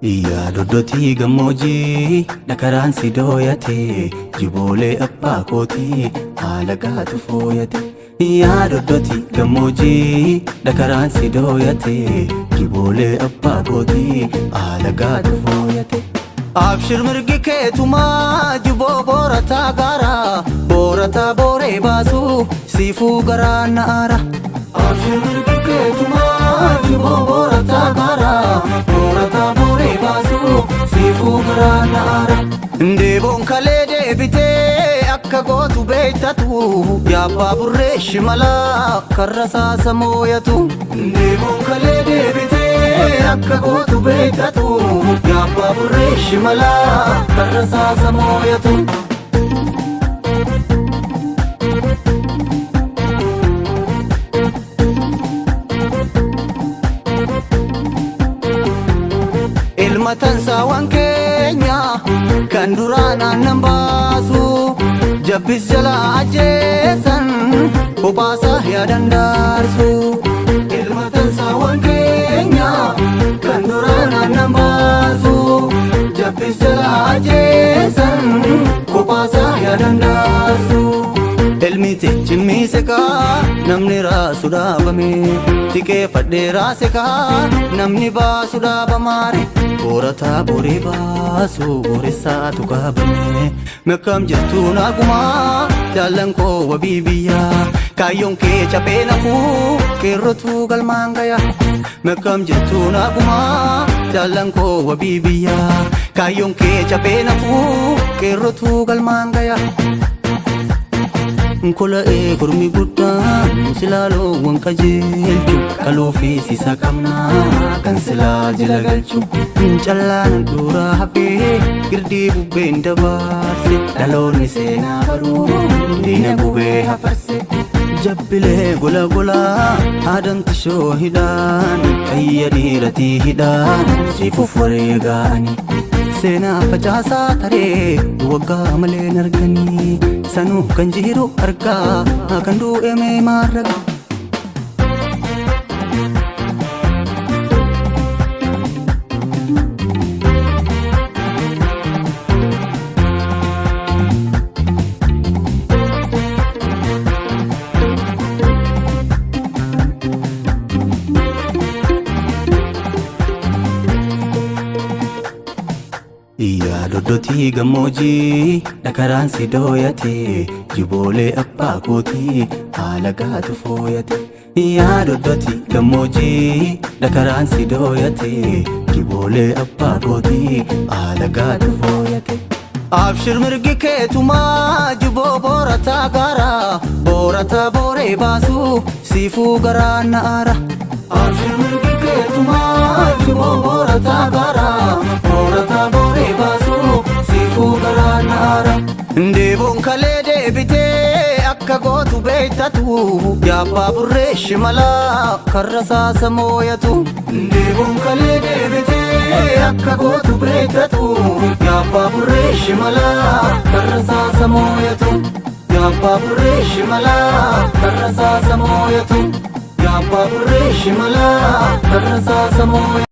Yaa doddotii gammoojjii dhakaraan si dooyate jiboolee abbaa kootii haala gaatu fooyate. Yaa doddotii gammoojjii dhakaraan si dooyate jiboolee abbaa kootii haala gaatu fooyate. Abshir mirgi keetumaa jiboo boorataa gaara boorataa booree baasu siifuu garaa na'aara. Abshir mirgi keetumaa jiboo boorataa gaara boorataa booree baasu siifuu garaa na'aara. Deeboon kalee deebitee akka gootu beektatu yaabbaa burree shimalaa karra saasa mooyatu. Deeboon kalee deebitee akka gootu beektatu yaabbaa burree shimalaa karra saasa mooyatu. Ilma tansaawwan keenya kan duraan aannan baasu jabbis jalaa ajjeesan kophaasaa yaadan daarsu. Ilma tansaawwan keenya kan duraan aannan baasu jabbis jalaa ajjeesan kophaasaa yaadan daarsu. Ilmi cimmise kaa namni raasu dhaabame xiqqeeffadhee raase kaa namni baasu dhaabamaare boorataa boree baasu booressaatu qabame mekkam jettuu naagumaa jaallan koo wabii biyyaa kaayyoon kee caphee nafuu qeerrotuu galmaan gaya mekkam jettuu naagumaa jaallan koo wabii biyyaa kaayyoon kee caphee nafuu qeerrotuu galmaan gaya. Kola'ee gurmi guddaan silaa loowwan qajeelchu qaluu fi sisa qabnaa kan silaa jila galchu callaan duraa hafee girdii bubbeen dabarse dhaloonni seenaa baruu diina gubee hafarse. Jabbilee gola golaa haadamti shoo hidhaan qayya dhiiratii hidhaan sifuuf wareegaani. Seenaa facaasaa taree waggaa malee arganii sanuu kan jiru argaa kan du'e mee maarraga. Yaa doddotii gammoojjii dhakaraan si dooyate jiboolee abbaa kootii haala gaatu fooyate. Yaa doddotii gammoojjii dhakaraan si dooyate jiboolee abbaa kootii haala gaatu fooyate. Abshir mirgi keetumaa jiboo boorataa gaara boorataa booree baasu siifuu garaa na'aara. Abshir mirgi keetumaa jiboo boorataa gaara boorataa booree baasu siifuu garaa na'aara. Deeboon kalee deebitee akka gootu beektatu yaabbaa burree shimalaa karra saasa mooyatu. Deeboon kalee deebitee akka gootu beektatu yaabbaa burree shimalaa karra saasa mooyatu. Yaabbaa burree shimalaa karra saasa mooyatu. Yaabbaa burree shimalaa karra saasa mooyatu.